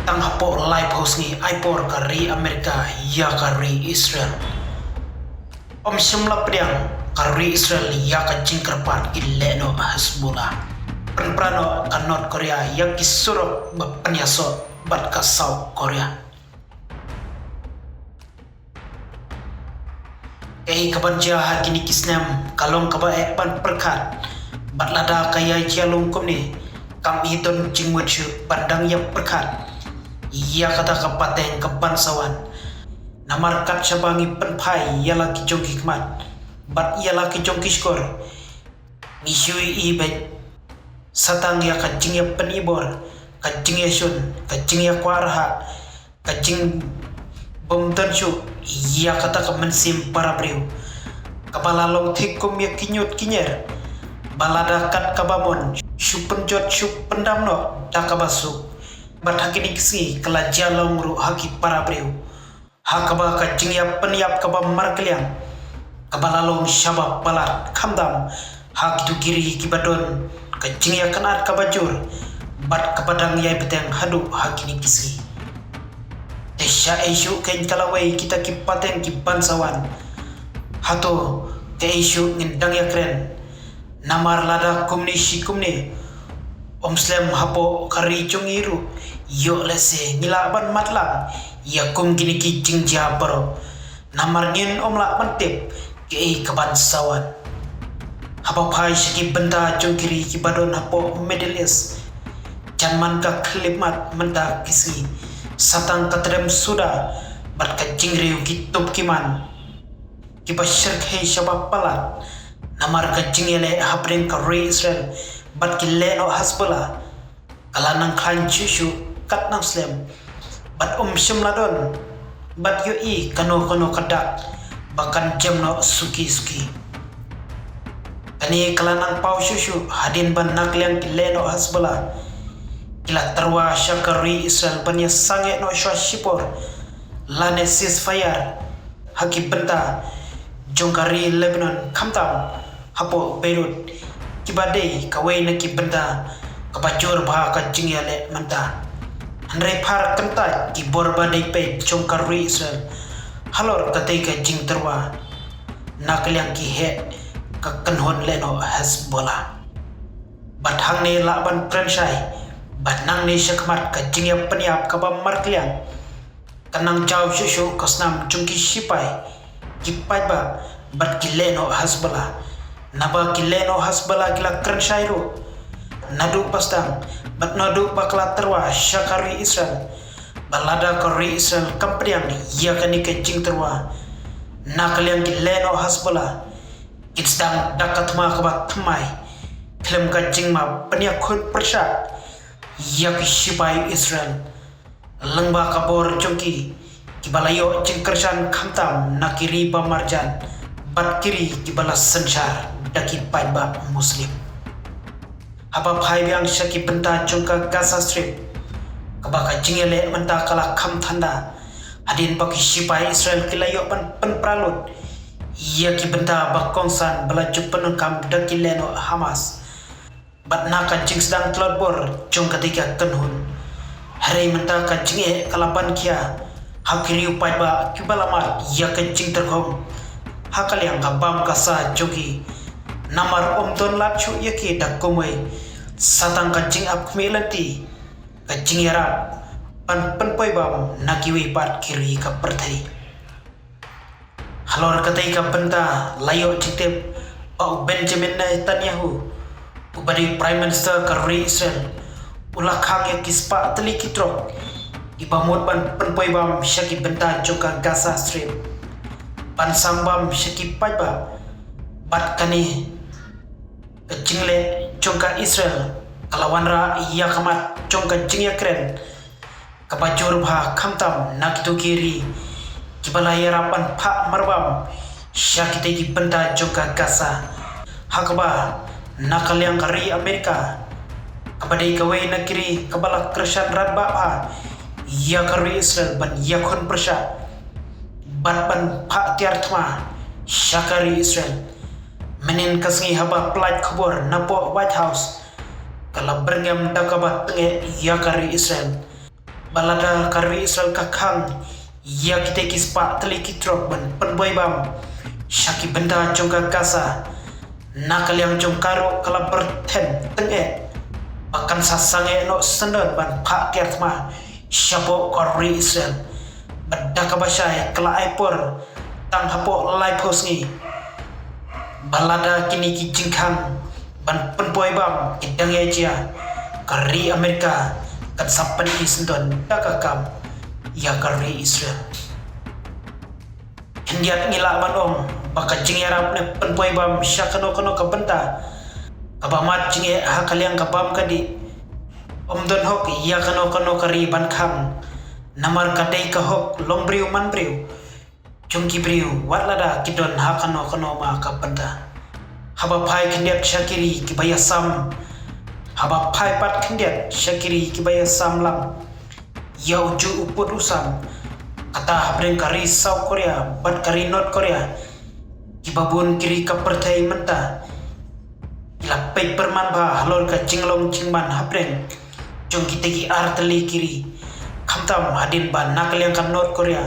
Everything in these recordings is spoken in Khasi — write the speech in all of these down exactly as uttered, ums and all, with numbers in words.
Tang hapoh laiphew sngi ai por ka ri Amerika ïa ka ri Israel. Ym shym la pdiang ka ri Israel ïa ka jingkyrpad ki lehnoh Hezbollah. Pynpra noh ka North Korea ïa ki surok ba pynïasoh bad ka South Korea. Kaei kaban jia ha kine ki snem ka long kaba eh ban pyrkhat. Bad lada ka ïa jia long kumne, kam don jingmut shuh ban dang ïa pyrkhat ïa kata ka pateng kaban sa wan. Namar kat shaba ngi pynphai ïa la ki jong ki khmat bad ïa la ki jong ki shkor, ngi shu ïohi beit sa tang ïa ka jingïapynibor, ka jingïashun, ka jingïakwah rhah, ka jingbymdon shuh ïa kata ka mynsiem para briew. Kaba la long thik kum ïa ki ñiut ki ñier ba lada kat kaba mon shu pynjot shu pyndam noh da kaba suk. Bad ha kine ki sngi ka la jia long ruh ha ki para briew, ha kaba ka jingïapynïap kaba markylliang kaba la long shaba palat, khamtam ha kito ki ri kiba don ka jingïakynad kaba jur bad kaba dang ïai bteng haduh ha kine ki sngi. Te sha ei shuh keiñ ka lawei kita ki pateng kiban sa wan. Hato kaei shuh ngin dang ïakren? Namar lada kumne shi kumne, ym slem hapoh ka ri jong ngi ruh, ïoh lehse ngi lah ban matlang ïa kum kine ki jingjia baroh. Namar ngin ym lah ban tip kaei kaban sa wan. Haba phai sha ki bynta jong ki ri kiba don hapoh Middle East, jan man ka khyllipmat mynta ki sngi, sa tang ka tdem suda bad ka jingriew ki tup ki man kiba shyrkhei shaba palat. Namar ka jingïaleh hapdeng ka ri Israel bad ki lehnoh Hezbollah ka la nang khlaiñ shuh shuh kat nang slem, bad ym shym la don bad ïohi kano kano ka dak ba kan jem noh suki suki. Kane ka la nang paw shuh shuh hadien ba na ka liang ki lehnoh Hezbollah ki la tyrwa sha ka ri Israel ban ïa sangeh noh shuwa shipor lane ceasefire ha ki bynta jong ka ri Lebanon, khamtam hapoh Beirut, kiba dei kawei na ki bynta kaba jur bha ka jingïaleh mynta. Hynrei phar kyntait ki bor ba dei peit jong ka ri Israel halor katei ka jingtyrwa na ka liang ki heh ka kynhun lehnoh Hezbollah. Bad hangne lah ban kren shai ba nangne shakhmat ka jingïapynïap kaba markylliang ka nang jaw shuh shuh ka snam jong ki shipai ki paidbah bad ki lehnoh Hezbollah. Naba ki lehnoh Hezbollah ki la kren shai ruh naduh ba sdang bad naduh ba ka la tyrwa sha ka ri Israel ba lada ka ri Israel kam pdiang ïa kane ka jingtyrwa na ka liang ki lehnoh Hezbollah, kin sdang da ka thma kaba thymmai khlem ka jingma pynïakhun pyrshah ïa ki shipai Israel lyngba ka bor jong ki kiba la ïoh jingkyrshan khamtam na ki ri ba marjan bad ki ri kiba la synshar da ki paidbah Muslim. Haba phai biang sha ki bynta jong ka Gaza Strip, kaba ka jingïaleh mynta ka la kham thanda hadien ba ki shipai Israel ki la ïoh ban pynpra lut ïa ki bynta ba kongsan ba la ju pyndonkam da ki lehnoh Hamas. Bad na ka jingsdang tlot bor jong katei ka kynhun, hynrei mynta ka jingeh ka la ban khia ha ki riew paidbah kiba la mad ïa ka jingtyrkhong ha ka liang ka bam ka sah jong ki. Namar ym don lad shuh ïa ki da kumwei, sa tang ka jingap khmih lynti, ka jingïarap ban pynpoi bam na kiwei pat ki ri ka pyrthei. Halor katei ka bynta la ïoh jingtip ba u Benjamin Netanyahu, uba dei Prime Minister ka ri Israel, u la khang ïa ki spah tylli ki trok kiba mut ban pynpoi bam sha ki bynta jong ka Gaza Strip ban sam bam sha ki paidbah. Bad kane ka jingleh jong ka Israel ka la wanrah ïa ka mat jong ka jingïakren kaba jur bha khamtam na kito ki ri kiba la ïarap ban phah marbam sha kitei ki bynta jong ka Gaza. Ha kaba na ka liang ka ri Amerika, kaba dei kawei na ki ri kaba la kyrshan radbah bha ïa ka ri Israel ban ïakhun pyrshah bad ban phah tiar thma sha ka ri Israel. Mynnin ka sngi haba pyllait khubor napoh White House, ka la byrngem da kaba tyngeh ïa ka ri Israel Ba lada ka ri Israel ka khang ïa kitei ki spah tylli ki trok ban pynbuaibam sha ki bynta jong ka Gaza, na ka liang jong ka ruh ka la pyrthen tyngeh ba kan sa sangeh noh syndon ban phah tiar thma shapoh ka ri Israel. Bad da kaba shai ka la ai por tang hapoh laiphew sngi. Ba lada kine ki jingkhang ban pynbuaibam ki dang ïa jia, ka ri Amerika kan sa pyni syndon da ka kam ïa ka ri Israel. Khyndiat ngi lah ban ong ba ka jingïarap ne pynbuaibam sha kano kano ka bynta kaba mad jingeh ha ka liang ka bam ka dih, ym don hok ïa kano kano ka ri ban khang. Namar ka dei ka hok long briew man briew jong ki briew wat lada ki don ha kano kano ma ka bynta. Haba phai khyndiat sha ki ri kiba ïasam, haba phai pat khyndiat sha ki ri kiba ïasam lang ïa u juh u pud u sam, kata hapdeng ka ri South Korea bad ka ri North Korea, kiba bun ki ri ka pyrthei mynta ki la peit pyrman bha halor ka jinglong jingman hapdeng jong kitei ki ar tylli ki ri. Khamtam hadien ba na ka liang ka North Korea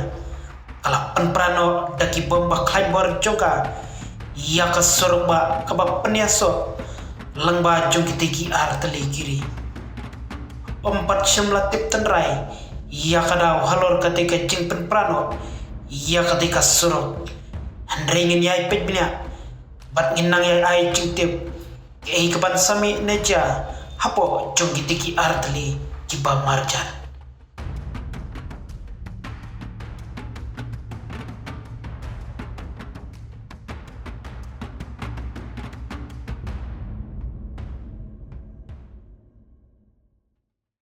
ka la pynpra noh da ki bom ba khlaiñ bor jong ka ïa ka surok ba kaba pynïasoh lyngba jong kitei ki ar tylli ki ri. Ym pat shym la tip tynrai ïa ka daw halor katei ka jingpynpra noh ïa katei ka surok. Hynrei ngin ïai peit bniah bad ngin nang ïai ai jingtip kaei kaban sa mih ne jia hapoh jong kitei ki ar tylli kiba marjan.